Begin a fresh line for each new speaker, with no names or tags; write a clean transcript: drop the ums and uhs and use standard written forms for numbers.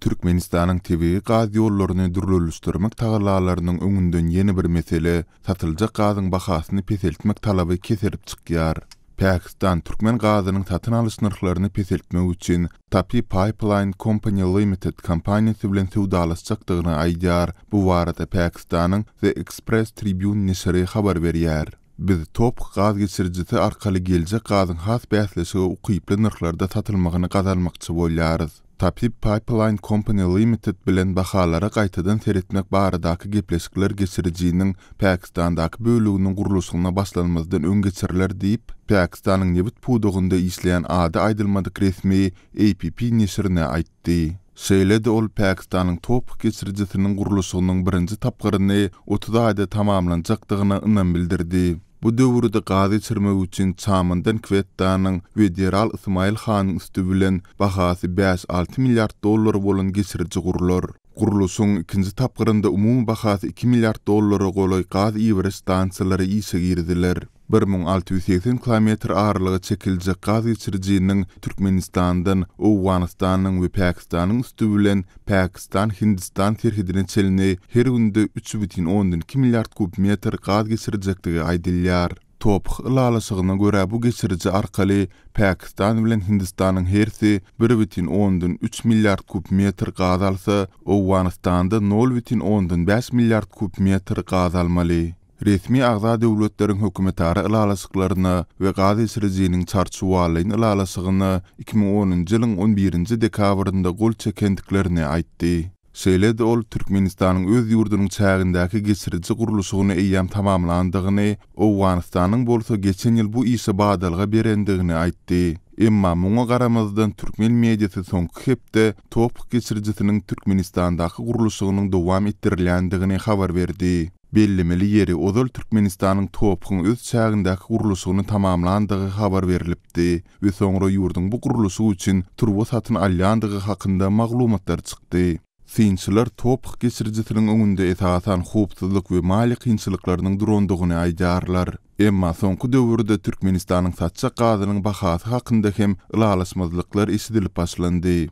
Türkmenistanyň tebigy gaz ýollaryny dürlülişdirmek tagallalarynyň öňünden ýene bir mesele, satyljak gazyň bahasyny peseltmek talaby keserip çykýar. Pakistan türkmen gazynyň satyn alyş nyrhlaryny peseltmek üçin Tapi Pipeline Company Limited kompaniýasy bilen söwdalaşjakdygyny aýdýar. Bu barada Pakistanyň The Express Tribune neşiri habar berýär. Biz TOPH gaz geçirijisi arkaly geljek gazyň has bäsleşige ukyply nyrhlarda satylmagyny gazanmakçy bolýarys. Tapi Pipeline Company Limited bilen bahalara gaýtadan seretmek baradaky gepleşikler geçirijiniň Pakistandaky böleginiň gurluşygyna başlanmazdan öň geçiriler diýip, Pakistanyň nebit pudagynda işleýän ady aýdylmadyk resmi APP neşirine aýtdy. Şeýle-de ol Pakistanyň TOPH geçirijisiniň gurluşygynyň birinji tapgyryny 30 aýda tamamlanjakdygyna ynam bildirdi. Bu döwürde gaz geçirmek üçin Çamandan Kwettanyň we Deral Ysmaýyl hanyň üsti bilen bahasy bäş-alty milliard dollar bolan geçiriji gurlar. Gurluşygyň ikinji tapgyrynda umumy bahasy iki milliard dollara golaý gaz iberiş stansiýalary işe giriziler. 1680 kilometr aralyga çekiljek gaz geçirijiniň Türkmenistandan Owganystanyň we Pakistanyň üsti bilen Pakistan-Hindistan serhedine çenli her günde 3,2 milliard kub metr gaz geçirjekdigi aýdylýar. TOPH ylalaşygyna görä bu geçiriji arkaly Pakistan bilen Hindistanyň hersi 1,3 milliard kub metr gaz alsa, Owganystanda 0,5 milliard kub metr gaz almaly. Resmi agza döwletleriň hökümetara ylalaşyklaryna we gaz geçirijiniň çarçuwalaýyn ylalaşygyna 2010-njy ýylyň on birinji dekabrynda gol çekendiklerini aýtdy. Şeýle-de ol Türkmenistanyň öz ýurdunyň çägindäki geçiriji gurluşygyny eýýäm tamamlandygyny, Owganystanyň bolsa geçen ýyl bu işe badalga berendigini aýtdy. Emma muňa garamazdan türkmen mediasy soňky hepde TOPH geçirijisiniň Türkmenistandaky gurluşygynyň dowam etdirilýändigini habar berdi. Bellemeli ýeri, ozal Türkmenistanyň TOPH-yň öz çägindäki gurluşygyny tamamlandygy habar berlipdi we soňra ýurduň bu gurluşyk üçin turba satyn alýandygy hakynda maglumatlar çykdy. Synçylar TOPH geçirijisiniň öňünde esasan howpsuzlyk we maliýe kynçylyklarynyň durandygyny aýdýarlar. Emma soňky döwürde Türkmenistanyň satjak gazynyň bahasy hakynda hem ylalaşmazlyklar eşidilip başlandy.